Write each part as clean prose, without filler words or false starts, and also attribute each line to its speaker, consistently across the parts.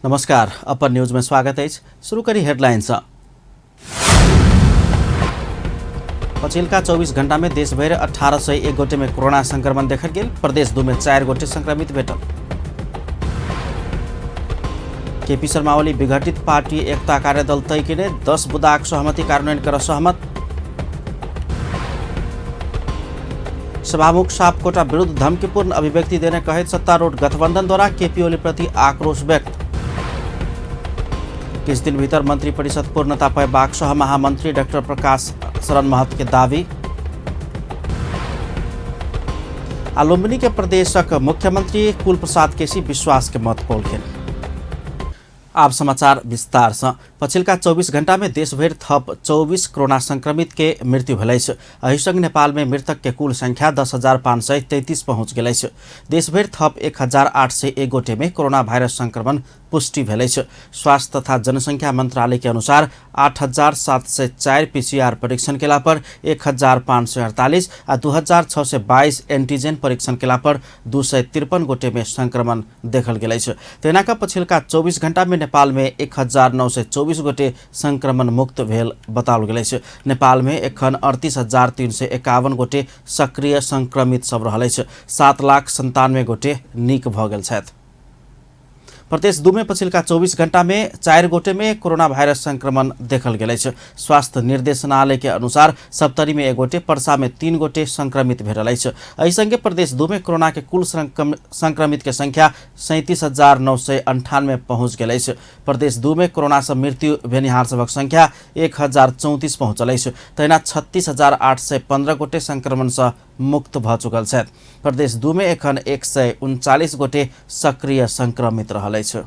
Speaker 1: नमस्कार, अपन न्यूज में स्वागत अछि। शुरू करी हेडलाइन सँ। पछिल्का 24 घंटा में देशभरि 1801 गोटे में कोरोना संक्रमण देखल गेल। प्रदेश 2 में 4 गोटे संक्रमित भेटल। केपी शर्मा ओली विघटित पार्टी एकता कार्यदल तय केने 10 बुदाक सहमति कार्यान्वयन कर सहमत। सभामुख सापकोटा विरुद्ध धमकीपूर्ण अभिव्यक्ति देने कहैत सत्तारूढ़ गठबंधन द्वारा केपी ओली प्रति आक्रोश व्यक्त। किछ दिन भीतर मंत्री परिषद पूर्णता पयबाक सह महामंत्री डॉक्टर प्रकाश शरण महत के दावी। आ लुम्बिनी के प्रदेशक मुख्यमंत्री कुल प्रसाद केसी विश्वास के मत पौलखिन। आब समाचार विस्तार सँ। पछिल्का 24 घंटा में देशभरि थप 24 कोरोना संक्रमित के मृत्यु भेल अछि। एहि संग नेपाल में मृतक के कुल संख्या 10,533 पहुंच गेल अछि। देशभरि थप 1,801 गोटे में कोरोना वायरस संक्रमण पुष्टि भेल अछि। स्वास्थ्य तथा जनसंख्या मंत्रालय के अनुसार 8,704 पीसीआर परीक्षण केला पर 1,548 आ 2,622 एंटीजन परीक्षण केला पर 253 गोटे में संक्रमण देखल गेल अछि। तहिना कऽ पछिल्का 24 घंटा में नेपाल में 1,924 गोटे संक्रमण मुक्त भेल बताओल गेल अछि। नेपाल में एखन 38,351 गोटे सक्रिय संक्रमित सब रहल अछि। 7,97,000 गोटे नीक भऽ गेल छथि। प्रदेश 2 में पछिल्का 24 घंटा में 4 गोटे में कोरोना वायरस संक्रमण देखल गेल अछि। स्वास्थ्य निर्देशनालय के अनुसार सप्तरी में 1 गोटे, पर्सा में 3 गोटे संक्रमित भेटल अछि। एहि संगे प्रदेश 2 में कोरोना के कुल संक्रमित के संख्या 37,998 पहुंच गेल अछि। प्रदेश 2 में कोरोना से मृत्यु भेनिहार सभक संख्या 1,034 पहुंचल अछि। तहिना 36,815 गोटे संक्रमण से मुक्त भऽ चुकल छथि। प्रदेश 2 में एखन 139 गोटे सक्रिय संक्रमित रहल अछि।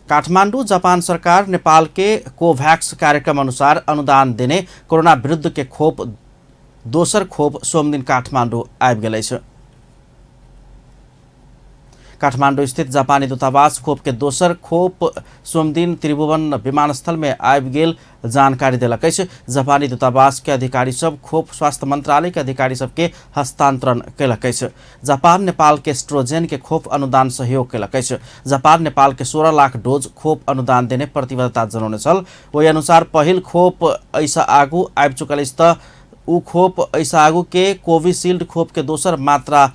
Speaker 1: काठमांडू जापान सरकार नेपाल के कोभैक्स कार्यक्रम अनुसार अनुदान देने कोरोना विरुद्ध के खोप दोसर खोप सोमदिन काठमांडू आबि गेल अछि। काठमांडू स्थित जापानी दूतावास खोप के दोसर खोप सोमदिन त्रिभुवन विमानस्थल में आबि गेल जानकारी देलक अछि। जापानी दूतावास के अधिकारी सब खोप स्वास्थ्य मंत्रालय के अधिकारी सबके हस्तांतरण केलक अछि। जापान नेपाल के स्ट्रोजेन के खोप अनुदान सहयोग केलक अछि। जापान नेपाल के 16 लाख डोज खोप अनुदान देने प्रतिबद्धता जनौने छल। ओहि अनुसार पहिल खोप एहिसँ आगू आबि चुकल अछि तऽ ओ खोप एहिसँ आगू के कोविशील्ड खोप के दोसर मात्रा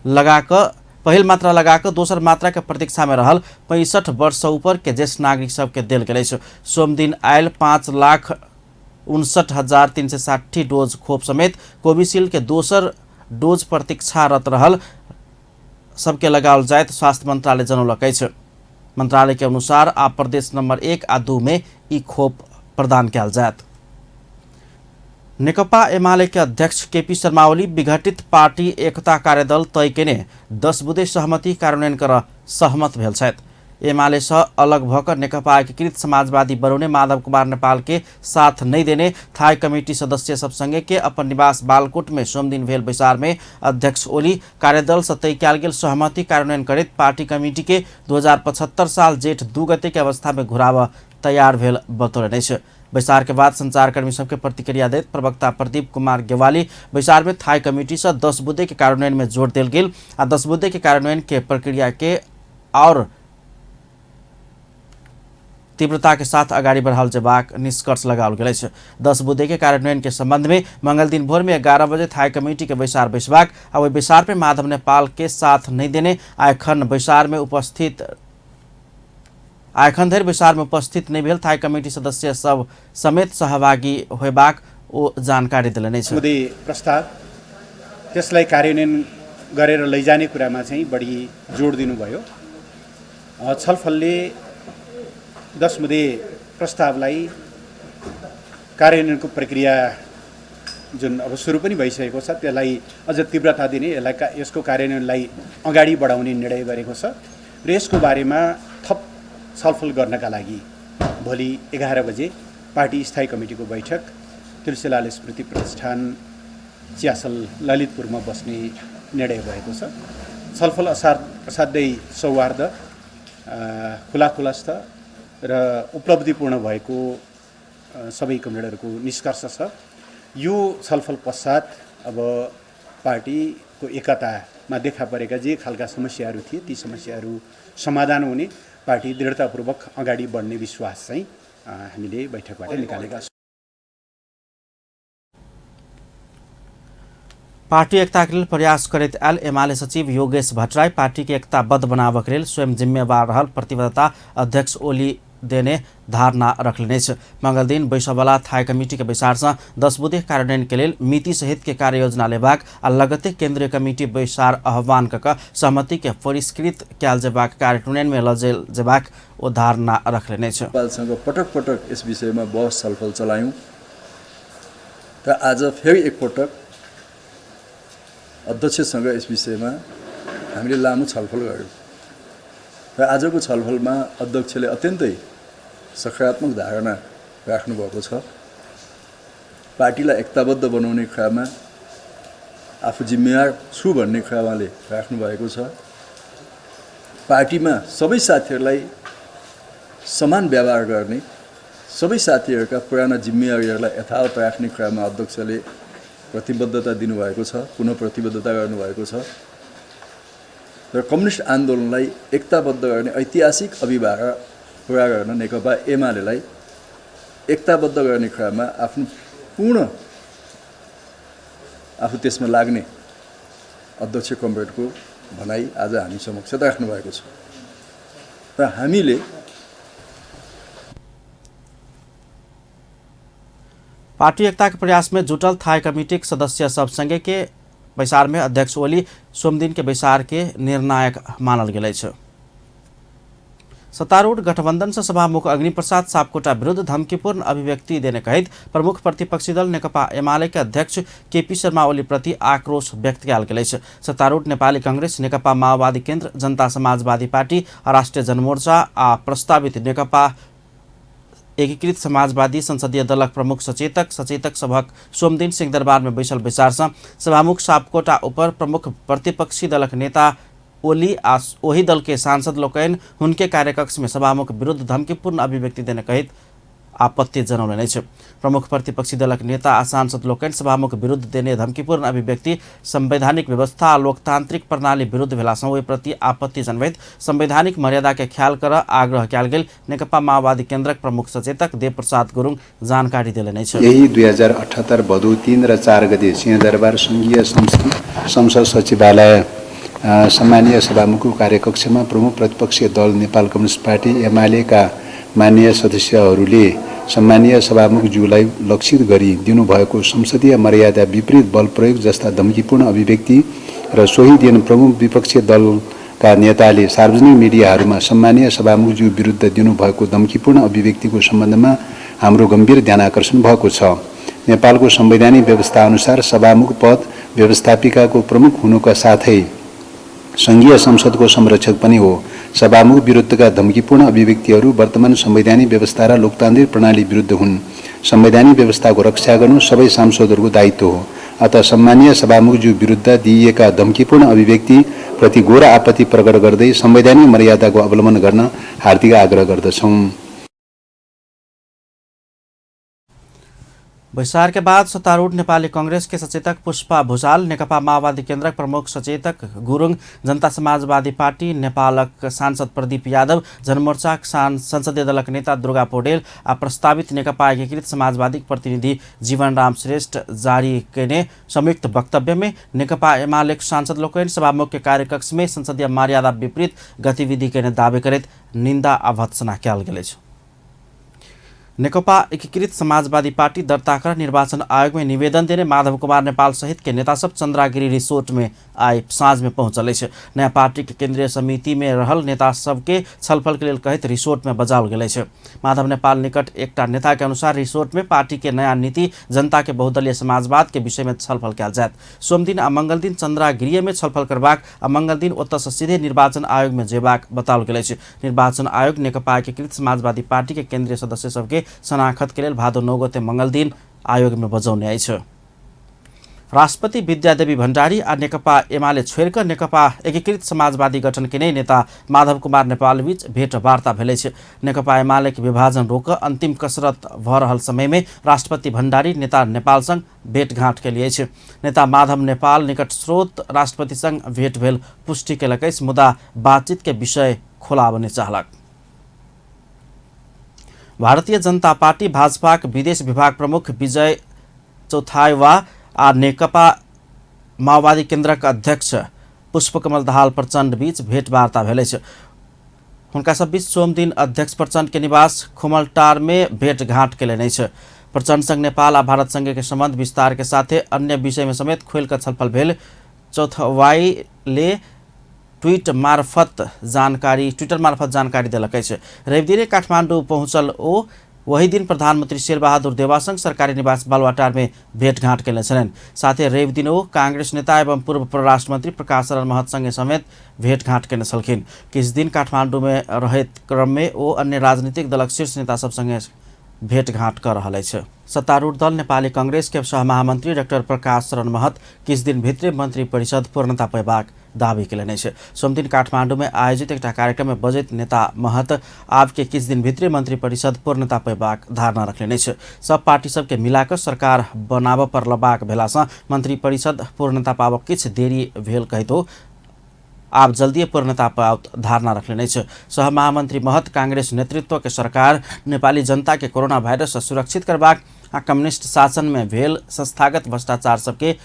Speaker 1: लगाकऽ पहिल मात्रा लगाकऽ दोसर मात्रा के प्रतीक्षा में रहल 65 वर्ष ऊपर के ज्येष्ठ नागरिक सबके देल गेल अछि। सोमदिन आयल 5,59,360 डोज खोप समेत कोविशील्ड के दोसर डोज प्रतीक्षारत रहल सबके लगाओल जायत स्वास्थ्य मंत्रालय जनौलक अछि। मंत्रालय के अनुसार आब प्रदेश नंबर 1 आ 2 में ई खोप प्रदान कयल जायत। नेकपा एमाले के अध्यक्ष केपी शर्मा ओली विघटित पार्टी एकता कार्यदल तय केने 10 बुँदे सहमति कार्यान्वयन कर सहमत भेल छथि। एमाले सँ अलग भऽ कऽ नेकपा एकीकृत समाजवादी बनौने माधव कुमार नेपाल के साथ नहि देने थाई कमिटी सदस्य सब संगे के अपन निवास बालकोट में सोमदिन भेल बैसार में अध्यक्ष ओली कार्यदल से तय कयल गेल सहमति कार्यान्वयन करैत पार्टी कमिटी के 2075 साल जेठ 2 गते के अवस्था में घुराबऽ तैयार भेल बतौलनि अछि। बैसार के बाद संचारकर्मी सबके प्रतिक्रिया दैत प्रवक्ता प्रदीप कुमार गेवाली बैसार में थाई कमिटी से 10 बुँदे के कार्यान्वयन में जोर देल गेल आ 10 बुँदे के कार्यान्वयन के प्रक्रिया के और तीव्रता के साथ अगाडि बढ़ाओल जेबाक निष्कर्ष लगाओल गेल अछि। 10 बुँदे के कार्यान्वयन के संबंध में मंगल दिन भोर में 11 बजे थाई कमिटी के बैसार बैसबाक आ ओहि बैसार में माधव नेपाल के साथ नहि देने आ एखन बैसार में उपस्थित एखन धरि बैसार में उपस्थित नहि भेल थाई कमिटी सदस्य सब समेत सहभागी होयबाक ओ जानकारी देलनि अछि।
Speaker 2: बुँदे प्रस्ताव त्यसलाई कार्यान्वयन गरेर लैजाने कुरामा चाहिँ बढी जोड दिनुभयो। छलफलले 10 बुँदे प्रस्तावलाई कार्यान्वयनको प्रक्रिया जुन अब सुरु पनि भइसकेको छ त्यसलाई अझ तीव्रता दिने, यसलाई यसको कार्यान्वयनलाई अगाडि बढाउने निर्णय गरेको छ र यसको बारेमा थप छलफल गर्नका लागि भोलि 11 बजे पार्टी स्थायी कमिटीको बैठक तुलसीलाल स्मृति प्रतिष्ठान च्यासल ललितपुरमा बस्ने निर्णय भएको छ। छलफल असाध्यै सौहार्द, खुलाखुलस्त र उपलब्धिपूर्ण भएको सबै कमरेडहरूको निष्कर्ष छ। यो छलफल पश्चात अब पार्टीको एकता मा देखा परेका जे खालका समस्याहरू थिए ती समस्याहरू समाधान हुने, पार्टी दृढतापूर्वक अगाडि बढ्ने विश्वास चाहिँ हामीले बैठकबाट निकालेका छौँ।
Speaker 1: पार्टी एकता के लेल प्रयास करैत आयल एमाले सचिव योगेश भट्टराई पार्टी के एकताबद्ध बनाबक लेल स्वयं जिम्मेवार रहल प्रतिबद्धता अध्यक्ष ओली देने धारणा रखलनि अछि। मंगलदिन बैसबला थाई कमिटी के बैसार से 10 बुँदे कार्यान्वयन के लेल मिति सहित के कार्य योजना लेबाक आ लगते केंद्रीय कमिटी बैसार आह्वान क सहमति के परिष्कृत कयल जेबाक कार्यान्वयन में लऽ जेबाक ओ धारणा रखलनि अछि।
Speaker 3: नेपालसँग पटक पटक यस विषयमा बहस छलफल चलायौँ र आज फेरि एकपटक अध्यक्षसँग यस विषयमा हामीले लामो छलफल गऱ्यौँ र आजको छलफलमा अध्यक्षले अत्यन्तै सकारात्मक धारणा राख्नुभएको छ। पार्टीलाई एकताबद्ध बनाउने कुरामा आफू जिम्मेवार छु भन्ने कुरा उहाँले राख्नुभएको छ। पार्टीमा सबै साथीहरूलाई समान व्यवहार गर्ने, सबै साथीहरूका पुराना जिम्मेवारीहरूलाई यथावत राख्ने कुरामा अध्यक्षले प्रतिबद्धता दिनुभएको छ, पुनः प्रतिबद्धता गर्नुभएको छ र कम्युनिस्ट आन्दोलनलाई एकताबद्ध गर्ने ऐतिहासिक अभिभार पुरा गर्न नेकपा एमालेलाई एकताबद्ध गर्ने कुरामा आफ्नो पूर्ण आफू त्यसमा लाग्ने अध्यक्ष कमरेडको भनाइ आज हामी समक्ष राख्नु भएको छ र हामीले
Speaker 1: पार्टी एकता के प्रयास में जुटल थाई कमिटी के सदस्य सब संगे के बैसार में अध्यक्ष ओली सोमदिन के बैसार के निर्णायक मानल गेल अछि। सत्तारूढ़ गठबंधन से सभामुख अग्निप्रसाद सापकोटा विरुद्ध धमकीपूर्ण अभिव्यक्ति देने कहित प्रमुख प्रतिपक्षी दल नेकपा एमाले के अध्यक्ष केपी शर्मा ओली प्रति आक्रोश व्यक्त कयल गेल अछि। सत्तारूढ़ नेपाली कांग्रेस, नेकपा माओवादी केन्द्र, जनता समाजवादी पार्टी, राष्ट्रिय जनमोर्चा आ प्रस्तावित नेकपा एकीकृत समाजवादी संसदीय दलक प्रमुख सचेतक सचेतक सभक सोमदिन सिंहदरबार में बैसल बैसार से सभामुख सापकोटा ऊपर प्रमुख प्रतिपक्षी दलक नेता ओली आ ओही दल के सांसद लोकनि हुनके कार्यकक्ष में सभामुख विरुद्ध धमकीपूर्ण अभिव्यक्ति देने कहित आपत्ति जनौलनि अछि। प्रमुख प्रतिपक्षी दलक नेता आ सांसद लोकनि सभामुख विरुद्ध देने धमकीपूर्ण अभिव्यक्ति संवैधानिक व्यवस्था आ लोकतांत्रिक प्रणाली विरुद्ध भेलासँ ओहि प्रति आपत्ति जनबैत संवैधानिक मर्यादा के ख्याल कर आग्रह कयल गेल नेकपा माओवादी केन्द्रक प्रमुख सचेतक देवप्रसाद गुरुङ जानकारी देलनि अछि।
Speaker 4: यही 2078 भदौ 3 र 4 गते सिंहदरबार संघीय संसद सचिवालय सम्मानीय सभामुखको कार्यकक्षमा प्रमुख प्रतिपक्षीय दल नेपाल कम्युनिस्ट पार्टी एमालेका माननीय सदस्यहरूले सम्मानीय सभामुखज्यूलाई लक्षित गरी दिनुभएको संसदीय मर्यादा विपरीत बल प्रयोग जस्ता धम्कीपूर्ण अभिव्यक्ति र सोही दिन प्रमुख विपक्षी दलका नेताले सार्वजनिक मिडियाहरूमा सम्मानीय सभामुखज्यू विरुद्ध दिनुभएको धम्कीपूर्ण अभिव्यक्तिको सम्बन्धमा हाम्रो गम्भीर ध्यान आकर्षण भएको छ। नेपालको संवैधानिक व्यवस्था अनुसार सभामुख पद व्यवस्थापिकाको प्रमुख हुनुका साथै संघीय संसदको संरक्षक पनि हो। सभामुख विरुद्धका धम्कीपूर्ण अभिव्यक्तिहरू वर्तमान संवैधानिक व्यवस्था र लोकतान्त्रिक प्रणाली विरुद्ध हुन्। संवैधानिक व्यवस्थाको रक्षा गर्नु सबै सांसदहरूको दायित्व हो। अतः सम्मानीय सभामुखज्यू विरुद्ध दिइएका धम्कीपूर्ण अभिव्यक्ति प्रति घोर आपत्ति प्रकट गर्दै संवैधानिक मर्यादाको अवलम्बन गर्न हार्दिक आग्रह गर्दछौँ।
Speaker 1: बैसार के बाद सत्तारूढ़ नेपाली कांग्रेस के सचेतक पुष्पा भूषाल, नेकपा माओवादी केन्द्रक प्रमुख सचेतक गुरुङ, जनता समाजवादी पार्टी नेपालक सांसद प्रदीप यादव, जनमोर्चाक संसदीय दलक नेता दुर्गा पौडेल आ प्रस्तावित नेकपा एकीकृत समाजवादी प्रतिनिधि जीवनराम श्रेष्ठ जारी कयने संयुक्त वक्तव्य में नेकपा एमालेक सांसद लोकनि सभामुख के कार्यकक्ष में संसदीय मर्यादा विपरीत गतिविधि कयने दावी करैत निंदा आ भर्त्सना कयल गेल अछि। नेकपा एकीकृत समाजवादी पार्टी दर्ता कर निर्वाचन आयोग में निवेदन देने माधव कुमार नेपाल सहित के नेता सब चंद्रागिरी रिसोर्ट में आइ साँझ में पहुंचल अछि। नया पार्टी के केंद्रीय समिति में रहल नेता सबके छलफल के लेल कहैत रिसोर्ट में बजाओल गेल अछि। माधव नेपाल निकट एकटा नेता के अनुसार रिसोर्ट में पार्टी के नया नीति, जनता के बहुदलीय समाजवाद के विषय में छलफल कयल जायत। सोमदिन आ मंगलदिन चंद्रागिरी में छलफल करबाक आ मंगलदिन ओतय से सीधे निर्वाचन आयोग में जेबाक बताओल गेल अछि। निर्वाचन आयोग नेकपा एकीकृत समाजवादी पार्टी के केंद्रीय सदस्य सबके शनाखत के लेल भादो 9 गते मंगल दिन आयोग में बजौने अछि। राष्ट्रपति विद्यादेवी भण्डारी आ नेकपा एमाले छोड़िकऽ नेकपा एकीकृत समाजवादी गठन केने नेता माधव कुमार नेपाल बीच भेटवार्ता भेल अछि। नेकपा एमाले के विभाजन रोक अन्तिम कसरत भऽ रहल समय में राष्ट्रपति भण्डारी नेता नेपाल संग भेटघाट केली अछि। नेता माधव नेपाल निकट स्रोत राष्ट्रपति संग भेट भेल पुष्टि केलक अछि, मुदा बातचीत के विषय खोलाबऽ नहि चाहलक। भारतीय जनता पार्टी भाजपाक विदेश विभाग प्रमुख विजय चौथाईवा आ नेकपा माओवादी केन्द्रक अध्यक्ष पुष्पकमल दाहाल प्रचण्ड बीच भेटवार्ता भेल अछि। हुनका सब बीच सोमदिन अध्यक्ष प्रचण्ड के निवास खुमलटार में भेटघाट केलनि अछि। प्रचण्ड संग नेपाल आ भारत संगे के संबंध विस्तार के साथे अन्य विषय में समेत खोलि कऽ छलफल भेल चौथवाईले ट्विटर मार्फत जानकारी देलक अछि। रविदिने काठमाडौँ पहुँचल ओ वही दिन प्रधानमन्त्री शेरबहादुर देवासँग सरकारी निवास बालुवाटार में भेटघाट केने छलनि। साथै रविदिन ओ कांग्रेस नेता एवं पूर्व परराष्ट्र मन्त्री प्रकाश शरण महतसँगे समेत भेटघाट केने छलखिन। किछु दिन काठमाडौँ में रहैत क्रम में ओ अन्य राजनीतिक दलक शीर्ष नेता सबसँगे भेटघाट कर रहल अछि। सत्तारूढ़ दल नेपाली कांग्रेस के सहमहामन्त्री डाक्टर प्रकाश शरण महत किछु दिन भित्रे मन्त्री परिषद पूर्णता पेबाक दावी केलनि अछि। सोमदिन काठमाडौँ में आयोजित एकटा कार्यक्रम में बजैत नेता महत आब के किछु दिन भित्रे मन्त्री परिषद पूर्णता पेबाक धारणा रखलनि अछि। सब पार्टी सबके मिलाकऽ सरकार बनाबऽ पड़लबाक भेलासँ मन्त्री परिषद पूर्णता पाबऽ किछु देरी भेल कहितो आब जल्दिए पूर्णता पाओत धारणा रखलनि अछि। सहमहामन्त्री महत कांग्रेस नेतृत्व के सरकार नेपाली जनता के कोरोना वायरस से सुरक्षित करबाक आ कम्युनिस्ट शासन में भेल संस्थागत भ्रष्टाचार सबके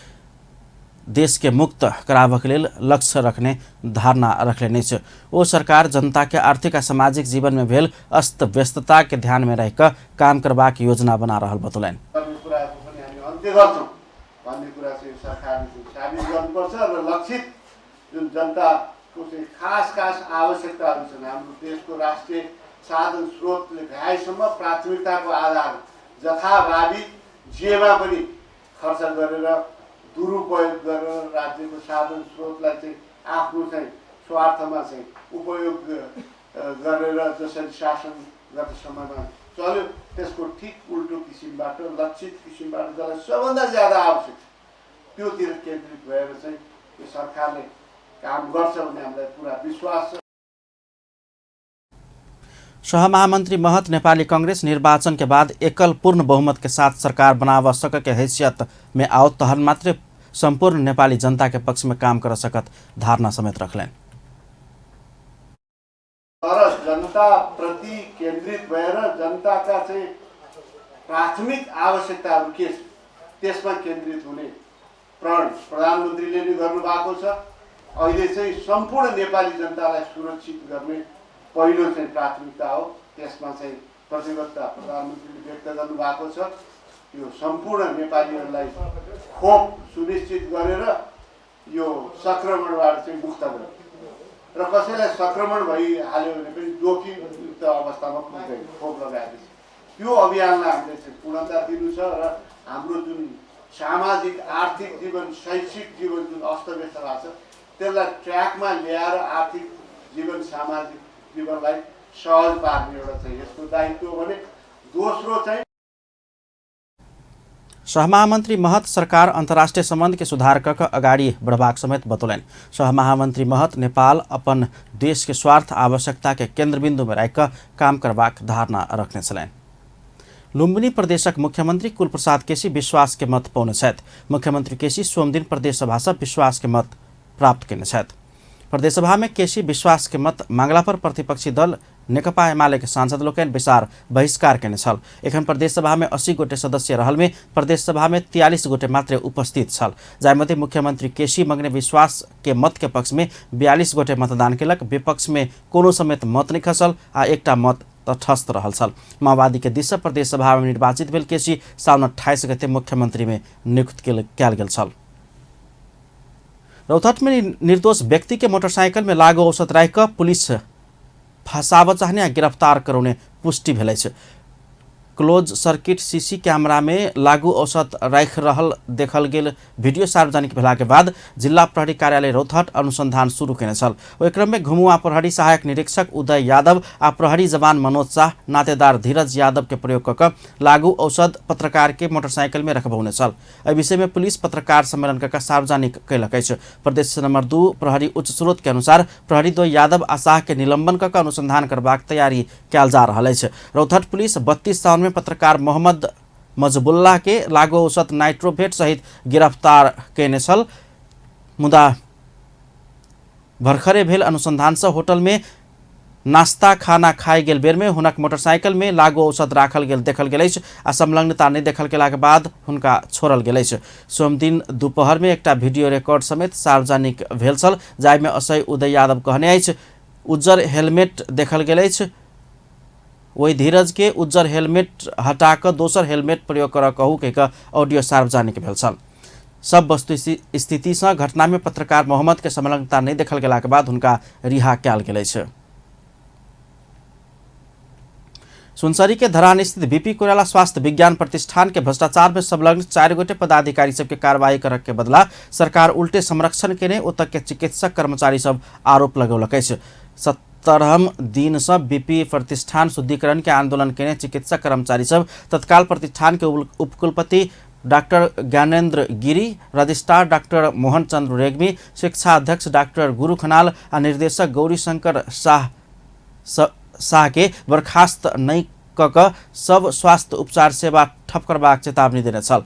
Speaker 1: देश के मुक्त कराबक लेल लक्ष्य रखने धारणा रखलनि अछि। ओ सरकार जनता के आर्थिक आ सामाजिक जीवन में भेल अस्त व्यस्तता के ध्यान में रहिकऽ काम करबाक योजना बना रहल बतौलनि।
Speaker 5: जुन जनताको चाहिँ खास खास आवश्यकताहरू छन्, हाम्रो देशको राष्ट्रिय साधन स्रोतले भ्याएसम्म प्राथमिकताको आधार जथाभावी जेमा पनि खर्च गरेर दुरुपयोग गरेर राज्यको साधन स्रोतलाई चाहिँ आफ्नो चाहिँ स्वार्थमा चाहिँ उपयोग गरेर जसरी शासन गत समयमा चल्यो त्यसको ठिक उल्टो किसिमबाट लक्षित किसिमबाट जसलाई सबभन्दा ज्यादा आवश्यक छ त्योतिर केन्द्रित भएर चाहिँ यो सरकारले काम गर्छ भन्ने हामीलाई पुरा विश्वास छ।
Speaker 1: सहमहामन्त्री महत नेपाली कांग्रेस निर्वाचन के बाद एकल पूर्ण बहुमत के साथ सरकार बनाव सक के हैसियत में आओ तहन मात्रै सम्पूर्ण नेपाली जनता के पक्ष में काम कर सकत धारणा समेत रखलनि।
Speaker 5: तर जनता प्रति केन्द्रित भएर जनताका चाहिँ प्राथमिक आवश्यकताहरू के छ त्यसमा केन्द्रित हुने प्रण प्रधानमन्त्रीले नै गर्नुभएको छ। अहिले चाहिँ सम्पूर्ण नेपाली जनतालाई सुरक्षित गर्ने पहिलो चाहिँ प्राथमिकता हो, त्यसमा चाहिँ प्रतिबद्धता प्रधानमन्त्रीले व्यक्त गर्नुभएको छ। यो सम्पूर्ण नेपालीहरूलाई खोप सुनिश्चित गरेर यो सङ्क्रमणबाट चाहिँ मुक्त गर्ने र कसैलाई सङ्क्रमण भइहाल्यो भने पनि जोखिमयुक्त अवस्थामा पुग्दैन खोप लगाएपछि। त्यो अभियानलाई हामीले चाहिँ पूर्णता दिनु छ र हाम्रो जुन सामाजिक आर्थिक जीवन शैक्षिक जीवन जुन अस्तव्यस्त भएको छ त्यसलाई ट्र्याकमा ल्याएर आर्थिक जीवन सामाजिक जीवनलाई सहज पार्ने एउटा चाहिँ यसको दायित्व हो भने दोस्रो चाहिँ
Speaker 1: सहमहामन्त्री महत सरकार अन्तर्राष्ट्रिय सम्बन्ध के सुधार क अगाडि बढ़बाक समेत बतौलनि। सहमहामन्त्री महत नेपाल अपन देश के स्वार्थ आवश्यकता के केन्द्रबिन्दु में राखि काम करबाक धारणा रखने छलनि। लुम्बिनी प्रदेशक मुख्यमन्त्री कुलप्रसाद केसी विश्वास के मत पौने छथि। मुख्यमन्त्री केसी सोमदिन प्रदेश सभा से विश्वास के मत प्राप्त केने छथि। प्रदेशसभा में केसी विश्वास के मत मांगला पर प्रतिपक्षी दल नेकपा एमाले के सांसद लोकनि बैसार बहिष्कार केने छल। एखन प्रदेशसभा में 80 गोटे सदस्य रहल में प्रदेशसभा में 43 गोटे मात्र उपस्थित छल, जाहिमध्ये मुख्यमंत्री केसी मंगने विश्वास के मत के पक्ष में 42 गोटे मतदान केलक, विपक्ष में कोनो समेत मत नहीं खसल आ एकटा मत तटस्थ रहल छल। माओवादी के दिस प्रदेशसभा में निर्वाचित भेल केसी साउन 28 गते मुख्यमंत्री में नियुक्त कयल गेल छल। रौतहट में निर्दोष व्यक्ति के मोटरसाइकिल में लागू औसत राखि कऽ पुलिस फंसाबऽ चाहने आ गिरफ्तार करौने पुष्टि भेल अछि। क्लोज सर्किट सीसी कैमरा में लागू औसत राखि रहल देखल गेल वीडियो सार्वजनिक भेला के बाद जिला प्रहरी कार्यालय रौतहट अनुसंधान शुरू केने छल। ओहि क्रम में घुमुआ प्रहरी सहायक निरीक्षक उदय यादव आ प्रहरी जवान मनोज शाह नातेदार धीरज यादव के प्रयोग कऽ लागू औषध पत्रकार के मोटरसाइकिल में रखबौने छल। एहि विषय में पुलिस पत्रकार सम्मेलन कऽ सार्वजनिक कयलक अछि। प्रदेश नंबर 2 प्रहरी उच्च स्रोत के अनुसार प्रहरी द्वय यादव आ शाह के निलंबन कऽ अनुसंधान करबाक तैयारी कयल जा रहल अछि। रौतहट पुलिस 32 साउन में पत्रकार मोहम्मद मजबुल्लाह के लागू औसत नाइट्रोभेट सहित गिरफ्तार कयने छल। मुदा भर्खरे भेल अनुसंधान से होटल में नाश्ता खाना खाए गेल बेर में हुनक मोटरसाइकिल में लागू औषध राखल गेल देखल गेल अछि आ संलग्नता नहि देखल गेलाक बाद हुनका छोड़ल गेल अछि। सोमदिन दोपहर में एकटा वीडियो रिकॉर्ड समेत सार्वजनिक भेल छल, जाहिमे असय उदय यादव कहने अछि उज्जर हेलमेट देखल गेल अछि। ओहि धीरज के उज्जर हेलमेट हटा कऽ दोसर हेलमेट प्रयोग करऽ कहू कहि कऽ ऑडियो सार्वजनिक भेल छल। सब वस्तु स्थिति से घटना में पत्रकार मोहम्मद के संलग्नता नहि देखल गेलाक बाद हुनका रिहा कयल गेल अछि। सुनसरी के धरान स्थित बीपी कोइराला स्वास्थ्य विज्ञान प्रतिष्ठान के भ्रष्टाचार में संलग्न 4 गोटे पदाधिकारी सबके कार्रवाई करक के बदला सरकार उल्टे संरक्षण केने ओतऽ के चिकित्सक कर्मचारी सब आरोप लगौलक अछि। 17 दिन से बीपी प्रतिष्ठान शुद्धिकरण के आंदोलन केने चिकित्सक कर्मचारी सब तत्काल प्रतिष्ठान के उपकुलपति doctor Gyanendra Giri, registrar doctor Mohan Chandra Regmi, शिक्षा अध्यक्ष डॉक्टर गुरु खनाल आ निर्देशक गौरीशंकर शाह के बर्खास्त नहि कऽ कऽ सब स्वास्थ्य उपचार सेवा ठप करबाक चेतावनी देने छल।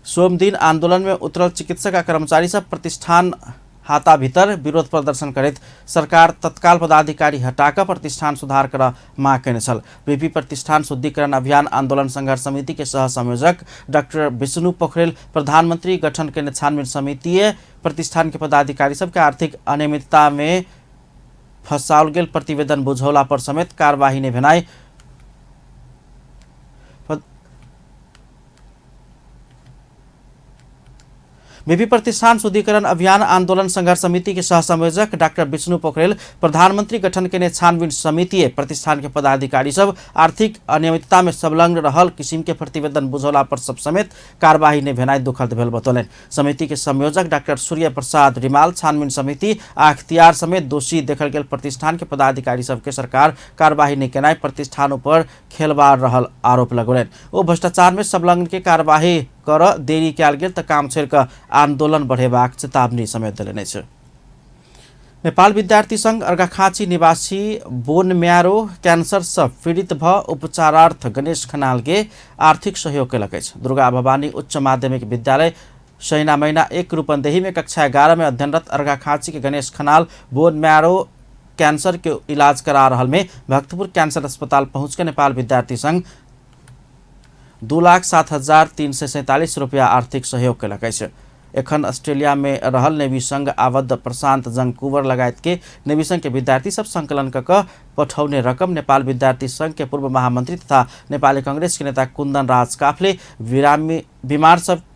Speaker 1: सोमदिन आंदोलन में उतरल चिकित्सक आ कर्मचारी सब प्रतिष्ठान हाता भीतर विरोध प्रदर्शन करैत सरकार तत्काल पदाधिकारी हटाकऽ प्रतिष्ठान सुधार करऽ मांग कयने छल। बीपी प्रतिष्ठान शुद्धिकरण अभियान आंदोलन संघर्ष समिति के सह संयोजक डॉक्टर विष्णु पोखरेल प्रधानमंत्री गठन केने छानबीन समिति प्रतिष्ठान के पदाधिकारी सबके आर्थिक अनियमितता में फसाओल गेल प्रतिवेदन बुझौला पर समेत कार्यवाही नहि भेनाइ बीपी प्रतिष्ठान शुद्धिकरण अभियान आंदोलन संघर्ष समिति के सह संयोजक डॉक्टर विष्णु पोखरेल प्रधानमंत्री गठन केने छानबीन समिति प्रतिष्ठान के पदाधिकारी सब आर्थिक अनियमितता में संलग्न रहल किसिम के प्रतिवेदन बुझौला पर सब समेत कार्यवाही नहि भेनाइ दुखद भेल बतौलनि। समिति के संयोजक डॉक्टर सूर्य प्रसाद रिमाल छानबीन समिति आ अख्तियार समेत दोषी देखल गेल प्रतिष्ठान के पदाधिकारी सबके सरकार कार्यवाही नहि केनाइ प्रतिष्ठान ऊपर खेलबाड़ रहल आरोप लगौलनि। ओ भ्रष्टाचार में संलग्न के कार्यवाही कर देरी कयल गेल तऽ काम छोड़ि कऽ आंदोलन बढ़ेबाक चेतावनी समेत देलनि अछि। नेपाल विद्यार्थी संघ अर्घाखाँची निवासी बोन म्यारो कैंसर से पीड़ित भ उपचारार्थ गणेश खनाल के आर्थिक सहयोग कयलक अछि। दुर्गा भवानी उच्च माध्यमिक विद्यालय सैना महिना 1 रूपन्देही में कक्षा 11 में अध्ययनरत अर्घाखाँची के गणेश खनाल बोन म्यारो कैंसर के इलाज करा रहल में भक्तपुर कैंसर अस्पताल पहुँच के नेपाल विद्यार्थी संघ 2,07,347 रुपया आर्थिक सहयोग कयलक अछि। एखन ऑस्ट्रेलिया में रहल नेवी संघ आबद्ध प्रशांत जंग कुंवर लगायत के नेवी संघ के विद्यार्थी सब संकलन कऽ कऽ पठौने रकम नेपाल विद्यार्थी संघ के पूर्व महामंत्री तथा नेपाली कांग्रेस के नेता कुंदन राज काफले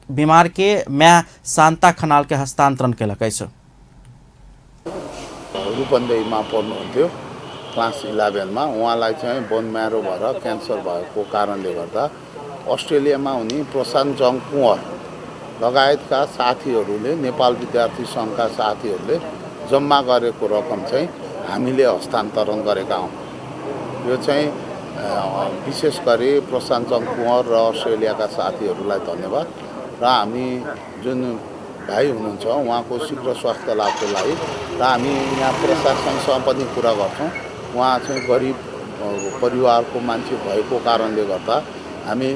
Speaker 1: बीमार के म्या शान्ता खनाल के हस्तांतरण कयलक अछि।
Speaker 6: रूपन्देहीमा पढ्नुहुन्थ्यो क्लास 11 मा, उहाँलाई चाहिँ बोन म्यारो भएर क्यान्सर भएको कारणले गर्दा अस्ट्रेलियामा हुने प्रशान्त जङ कुँवर लगायतका साथीहरूले नेपाल विद्यार्थी सङ्घका साथीहरूले जम्मा गरेको रकम चाहिँ हामीले हस्तान्तरण गरेका हौँ। यो चाहिँ विशेष गरी प्रशान्त जङ कुँवर र अस्ट्रेलियाका साथीहरूलाई धन्यवाद र हामी जुन भाइ हुनुहुन्छ उहाँको शीघ्र स्वास्थ्य लाभको लागि र हामी यहाँ प्रशासनसँग पनि कुरा गर्छौँ। उहाँ चाहिँ गरिब परिवारको मान्छे भएको कारणले गर्दा हामी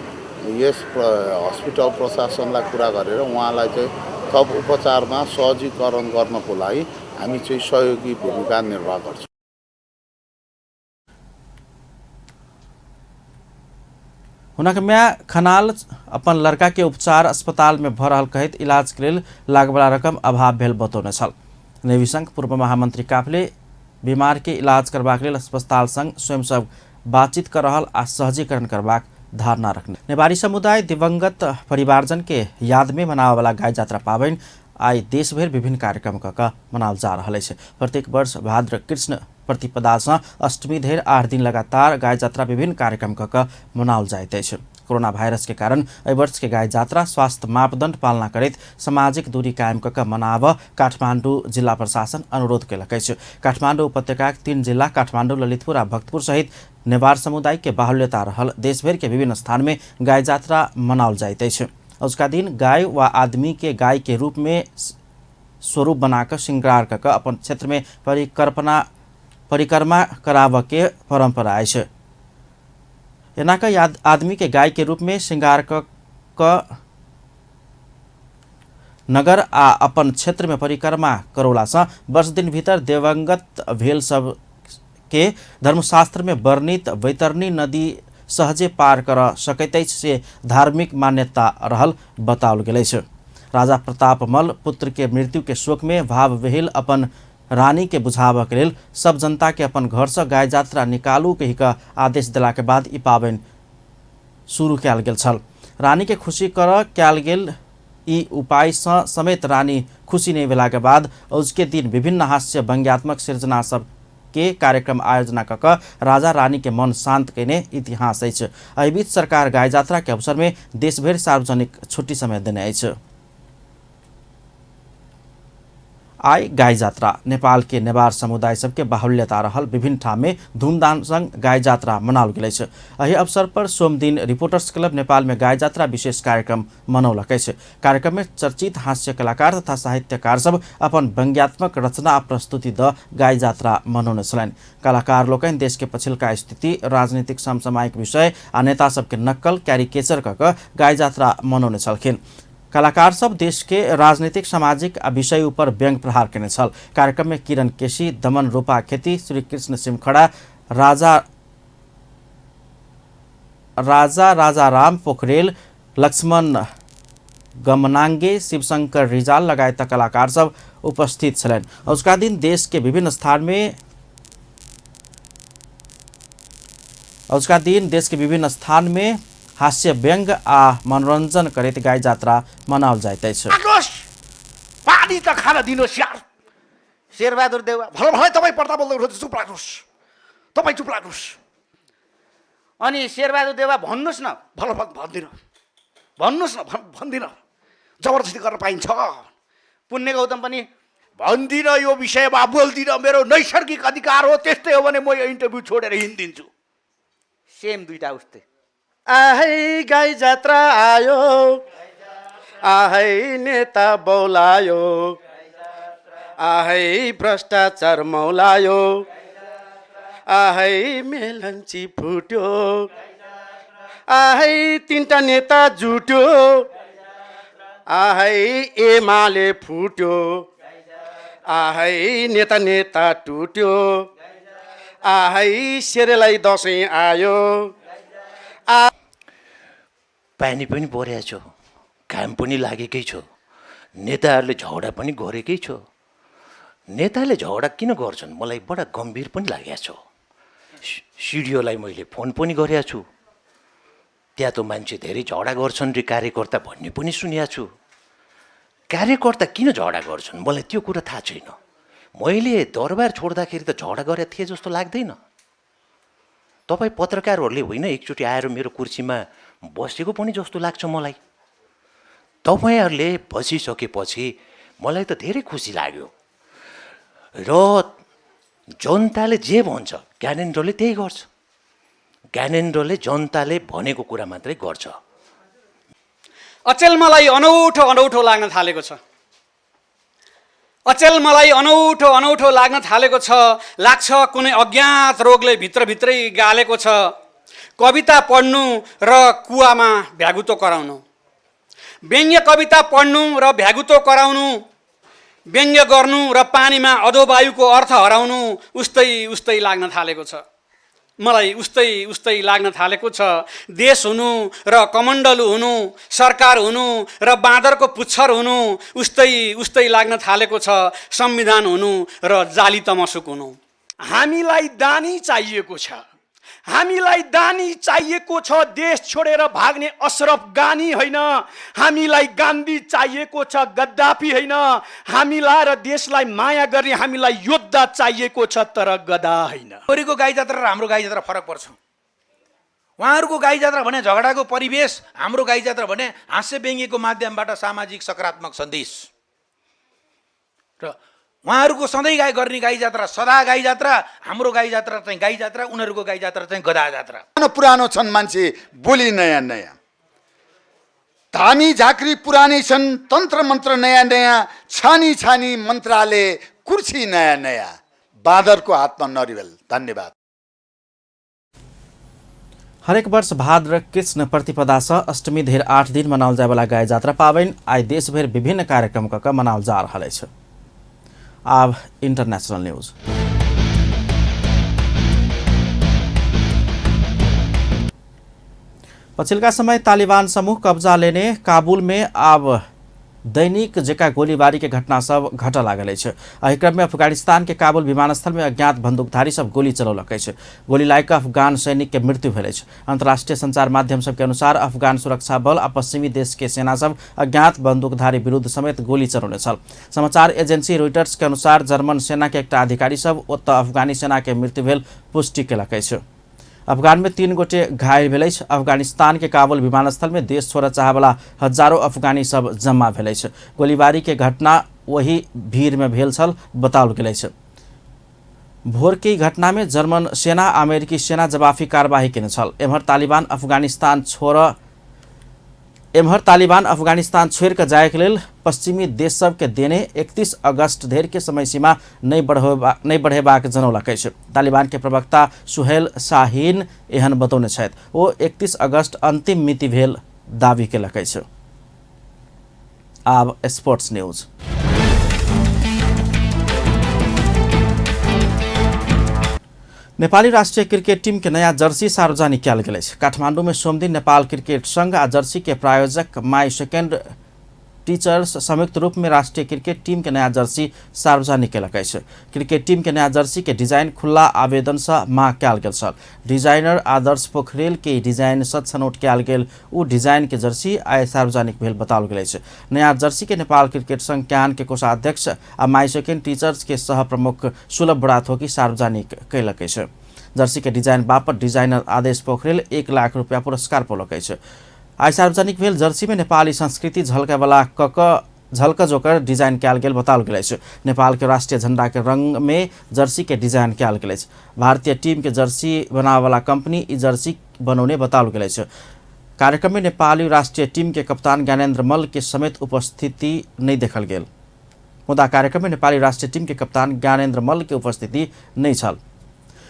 Speaker 6: यस हस्पिटल प्रशासनलाई कुरा गरेर उहाँलाई चाहिँ थप उपचारमा सहजीकरण गर्नको लागि हामी चाहिँ सहयोगी भूमिका निर्वाह गर्छौँ।
Speaker 1: हुनक म्या खनाल अपन लड़का के उपचार अस्पताल में भऽ रहल कहैत इलाज के लेल लागवला रकम अभाव भेल बतौने छल। नेवी संघ पूर्व महामंत्री काफले बीमार के इलाज करबाक लेल अस्पताल संग स्वयं सब बातचीत कर रहल आ सहजीकरण करबाक धारणा रखने। नेवारी समुदाय दिवंगत परिवारजन के याद में मनावला गाय जात्रा पाबनि आइ देशभरि विभिन्न कार्यक्रम कऽ कऽ मनाओल जा रहल अछि। प्रत्येक वर्ष भाद्र कृष्ण प्रतिपदासँ अष्टमी धरि 8 दिन लगातार गाय जात्रा विभिन्न कार्यक्रम कऽ कऽ मनाओल जाइत अछि। कोरोना वायरस के कारण एहि वर्ष के गाय जात्रा स्वास्थ्य मापदंड पालना करैत सामाजिक दूरी कायम कऽ कऽ मनाबऽ काठमाडौँ जिल्ला प्रशासन अनुरोध कयलक अछि। काठमाडौँ उपत्यकाक 3 जिल्ला काठमाडौँ, ललितपुर आ भक्तपुर सहित नेवार समुदाय के बाहुल्यता रहल देशभरि के विभिन्न स्थान में गाय जात्रा मनाओल जाइत अछि। अजुका दिन गाय वा आदमी के गाय के रूप में स्वरूप बनाकर श्रृंगार कऽ कऽ अपन क्षेत्र में परिक्रमा कराबऽ के परंपरा अछि। एना कऽ आदमी के गाय के रूप में श्रृंगार कऽ कऽ नगर आ अपन क्षेत्र में परिक्रमा करौलासँ वर्ष दिन भीतर दिवंगत भेल सब के धर्मशास्त्र में वर्णित वैतरणी नदी सहजे पार कर सकैत अछि से धार्मिक मान्यता रहल बताओल गेल अछि। राजा प्रतापमल पुत्र के मृत्यु के शोक में भाव विहीन अपन रानी के बुझाबऽ के लेल सब जनता के अपन घर से गाय जात्रा निकालू कहि कऽ आदेश देला के बाद ई पाबनि शुरू कयल गेल छल। रानी के खुशी करऽ कयल गेल ई उपाय सँ समेत रानी खुशी नहीं भेला के बाद औजके दिन विभिन्न हास्य व्यंग्यात्मक सिर्जना सब के कार्यक्रम आयोजना कऽ कऽ राजा रानी के मन शांत कयने इतिहास अछि। एहि बीच सरकार गाय जात्रा के अवसर में देशभरि सार्वजनिक छुट्टी समय देने अछि। आइ गाय जात्रा नेपाल के नेवार समुदाय सबके बाहुल्यता रहल विभिन्न ठाम में धूमधाम संग गाय जात्रा मनाओल गेल अछि। एहि अवसर पर सोमदिन रिपोर्टर्स क्लब नेपाल में गाय जात्रा विशेष कार्यक्रम मनौलक अछि। कार्यक्रम में चर्चित हास्य कलाकार तथा साहित्यकार सब अपन व्यंग्यात्मक रचना आ प्रस्तुति द गाय जात्रा मनौने छलनि। कलाकार लोकनि देश के पछिलका स्थिति, राजनीतिक समसामयिक विषय आ नेता सबके नक्कल कैरिकेचर कऽ कऽ गाय जात्रा मनौने छलखिन। कलाकार सब देश के राजनीतिक, सामाजिक आ विषय ऊपर व्यंग प्रहार केने छल। कार्यक्रम में किरण केसी, दमन रूपा खेती, श्री कृष्ण सिमखड़ा, राजा राजा राजा राम पोखरेल, लक्ष्मण गमनांगे, शिवशंकर रिजाल लगायत कलाकार सब उपस्थित छलनि। उसका दिन देश के विभिन्न स्थान में उसका दिन देश के विभिन्न स्थान में हास्य व्यंग आ मनोरंजन करैत गाय जात्रा मनाओल जाइत अछि।
Speaker 7: पानी त खान दिनुहोस् यार। शेरबहादुर देउवा भल भलै तपाईँ पर्दा बोल्दै हुनुहुन्छ, चुप लाग्नुहोस्, तपाईँ चुप लाग्नुहोस्। अनि शेरबहादुर देउवा भन्नुहोस् न। भल भन्दिनँ, भन्नुहोस् न, भन्दिनँ, जबरजस्ती गर्न पाइन्छ। पुण्य गौतम पनि भन्दिनँ, यो विषयमा बोल्दिनँ, मेरो नैसर्गिक अधिकार हो, त्यस्तै हो भने म यो इन्टरभ्यू छोडेर हिँडिदिन्छु। सेम दुईटा उस्तै।
Speaker 5: आहै गाई जात्रा आयो, आहै नेता बोलायो, आहै भ्रष्टाचार मौलायो, आहै मेलम्ची फुट्यो, आहै तिनटा नेता जुट्यो, आहै एमाले फुट्यो, आहै नेता नेता टुट्यो, आहै शेरेलाई दसैँ आयो।
Speaker 8: पानी पनि परेको छ, घाम पनि लागेकै छ, नेताहरूले झगडा पनि गरेकै छ। नेताले झगडा किन गर्छन् मलाई बडा गम्भीर पनि लागेको छ। सिडिओलाई मैले फोन पनि गरेको छु, त्यहाँ त मान्छे धेरै झगडा गर्छन् रे कार्यकर्ता भन्ने पनि सुनेको छु। कार्यकर्ता किन झगडा गर्छन् मलाई त्यो कुरा थाहा छैन। मैले दरबार छोड्दाखेरि त झगडा गरेको थिएँ जस्तो लाग्दैन। तपाईँ पत्रकारहरूले होइन एकचोटि आएर मेरो कुर्सीमा बसेको पनि जस्तो लाग्छ मलाई। तपाईँहरूले बसिसकेपछि मलाई त धेरै खुसी लाग्यो र जनताले जे भन्छ ज्ञानेन्द्रले त्यही गर्छ। ज्ञानेन्द्रले जनताले भनेको कुरा मात्रै गर्छ।
Speaker 9: अचेल मलाई अनौठो अनौठो लाग्न थालेको छ। अचेल मलाई अनौठो अनौठो लाग्न थालेको छ। लाग्छ कुनै अज्ञात रोगले भित्रभित्रै गालेको छ। कविता पढ्नु र कुवामा भ्यागुतो कराउनु, व्यङ्ग्य कविता पढ्नु र भ्यागुतो कराउनु, व्यङ्ग्य गर्नु र पानीमा अधोवायुको अर्थ हराउनु उस्तै उस्तै लाग्न थालेको छ। मलाई उस्तै उस्तै लाग्न थालेको छ। देश हुनु र कमण्डलु हुनु, सरकार हुनु र बाँदरको पुच्छर हुनु उस्तै उस्तै लाग्न थालेको छ। संविधान हुनु र जाली तमसुक हुनु।
Speaker 7: हामीलाई दानी चाहिएको छ,
Speaker 10: हामीलाई दानी चाहिएको छ, देश छोडेर भाग्ने अशरफ गानी होइन। हामीलाई गान्धी चाहिएको छ, गद्दाफी होइन। हामीलाई र देशलाई माया गर्ने हामीलाई योद्धा चाहिएको छ, तर गदा होइन।
Speaker 11: छोरीको गाई जात्रा र हाम्रो गाई जात्रा फरक पर्छ। उहाँहरूको गाई जात्रा भने झगडाको परिवेश, हाम्रो गाई जात्रा भने हास्य व्यङ्ग्यको माध्यमबाट सामाजिक सकारात्मक सन्देश। र उहाँहरूको सधैँ गाई गर्ने गाई जात्रा सदा गाई जात्रा, हाम्रो गाई जात्रा चाहिँ गाई जात्रा, उनीहरूको गाई जात्रा चाहिँ गदा जात्रा।
Speaker 12: पुरानो छन् मान्छे, बोली नयाँ नयाँ, धामी झाँक्री पुरानै छन्, तन्त्र मन्त्र नयाँ नयाँ, छानी छानी मन्त्राले कुर्सी नयाँ नयाँ, बाँदरको हातमा नरिवल। धन्यवाद।
Speaker 1: हरेक वर्ष भाद्र कृष्ण प्रतिपदा सँ अष्टमी धरि 8 दिन मनाओल जायवला गाई जात्रा पाबनि आइ देशभरि विभिन्न कार्यक्रम कऽ मनाओल जा रहल अछि। आब इंटरनेशनल न्यूज। पछिल्का समय तालिबान समूह कब्जा लेने काबुल में आब दैनिक जेका गोलीबारी के घटना सब घटऽ लागल अछि। एहि क्रम में अफगानिस्तान के काबुल विमानस्थल में अज्ञात बंदूकधारी सब गोली चलौलक अछि। गोली लागि कऽ अफगान सैनिक के मृत्यु भेल अछि। अंतर्राष्ट्रीय संचार माध्यम सबके अनुसार अफगान सुरक्षा बल आ पश्चिमी देश के सेना सब अज्ञात बंदूकधारी विरुद्ध समेत गोली चलौने छल। समाचार एजेंसी रॉयटर्स के अनुसार जर्मन सेना के एकटा अधिकारी सब ओतऽ अफगानी सेना के मृत्यु भेल पुष्टि केलक अछि। अफगान में 3 गोटे घायल भेल अछि। अफगानिस्तान के काबुल विमानस्थल में देश छोड़ऽ चाहवला हजारों अफगानी सब जमा भेल अछि। गोलीबारी के घटना वही भीड़ में भेल छल बताओल गेल अछि। भोर के घटना में जर्मन सेना अमेरिकी सेना जवाफी कार्यवाही केने छल। एम्हर तालिबान अफगानिस्तान छोड़ि कऽ जाय के लेल पश्चिमी देश सब के देने 31 अगस्त धरि के समय सीमा नहि बढ़ेबाक जनौलक अछि। तालिबान के प्रवक्ता सुहेल शाहीन एहन बतौने छथि। ओ 31 अगस्त अंतिम मिति भेल दावी केलक अछि। आब स्पोर्ट्स न्यूज। नेपाली राष्ट्रिय क्रिकेट टीम के नया जर्सी सार्वजनिक कयल गेल अछि। काठमांडू में सोमदिन नेपाल क्रिकेट संघ आ जर्सी के प्रायोजक माई सेकेंड टीचर्स संयुक्त रूप में राष्ट्रीय क्रिकेट टीम के नया जर्सी सार्वजनिक केलक अछि। क्रिकेट टीम के नया जर्सी के डिजाइन खुला आवेदन से मांग कयल गेल छल। डिजाइनर आदर्श पोखरेल के डिजाइन से छनौट कयल गेल ओ डिजाइन के जर्सी आइ सार्वजनिक भेल बताओल गेल अछि। नया जर्सी के नेपाल क्रिकेट संघ क्यान के कोषाध्यक्ष आ माई सेकेंड टीचर्स के सह प्रमुख सुलभ बुढाथोकी सार्वजनिक कयलक अछि। जर्सी के डिजाइन बापत डिजाइनर आदेश पोखरेल 1 लाख रुपया पुरस्कार पौलक अछि। आइ सार्वजनिक भेल जर्सी में नेपाली संस्कृति झलकैवाला झलक जोकर डिजाइन कयल गेल बताओल गेल अछि। नेपाल के राष्ट्रीय झंडा के रंग में जर्सी के डिजाइन कयल गेल अछि। भारतीय टीम के जर्सी बनावला कंपनी ई जर्सी बनौने बताओल गेल अछि। कार्यक्रम में नेपाली राष्ट्रीय टीम के कप्तान ज्ञानेन्द्र मल्ल के समेत उपस्थिति नहीं देखल गेल। मुदा कार्यक्रम में नेपाली राष्ट्रीय टीम के कप्तान ज्ञानेन्द्र मल्ल के उपस्थिति नहीं छल।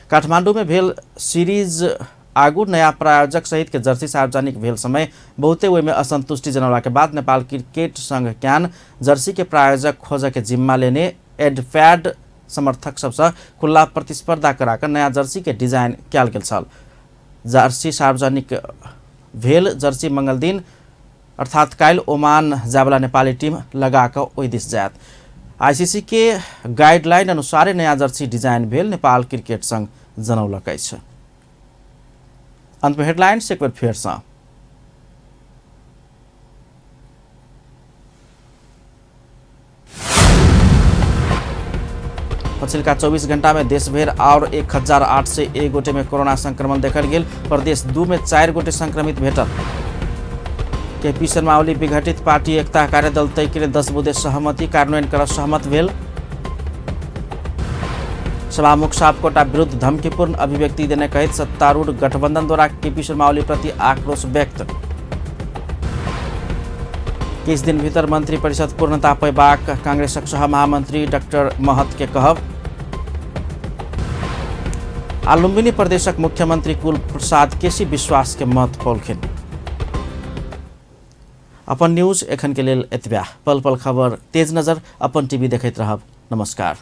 Speaker 1: काठमांडू में भेल सीरीज आगू नया प्रायोजक सहित के जर्सी सार्वजनिक भेल समय बहुते ओहिमे असंतुष्टि जनौला के बाद नेपाल क्रिकेट संघ क्यान जर्सी के प्रायोजक खोजऽ के जिम्मा लेने एडफ्याड समर्थक सबसँ खुला प्रतिस्पर्धा कराकर नया जर्सी के डिजाइन कयल गेल छल। जर्सी सार्वजनिक भेल जर्सी मंगल दिन अर्थात काल्हि ओमान जायवला नेपाली टीम लगा कऽ ओहि दिस जायत। आईसीसी के गाइडलाइन अनुसार नया जर्सी डिजाइन भेल नेपाल क्रिकेट संघ जनौलक अछि। अंत में हेडलाइंस एक बेर फेर सँ। पछिल्का 24 घंटा में देशभरि और 1801 गोटे में कोरोना संक्रमण देखल गेल। प्रदेश 2 में 4 गोटे संक्रमित भेटल। केपी शर्मा ओली विघटित पार्टी एकता कार्यदल तय केने 10 बुँदे सहमति कार्यान्वयन कर सहमत भेल। सभामुख सापकोटा विरुद्ध धमकीपूर्ण अभिव्यक्ति देने कहित सत्तारूढ़ गठबंधन द्वारा केपी शर्मा ओली प्रति आक्रोश व्यक्त। 21 दिन भीतर मंत्री परिषद पूर्णता पेबाक कांग्रेसक सह महामंत्री डाक्टर महत के कहब। आ लुम्बिनी प्रदेशक मुख्यमंत्री कुल प्रसाद केसी विश्वास के मत पौलखिन। अपन न्यूज एखन के लेल एतबा। पल पल खबर तेज नजर अपन टीवी देखैत रहब। नमस्कार।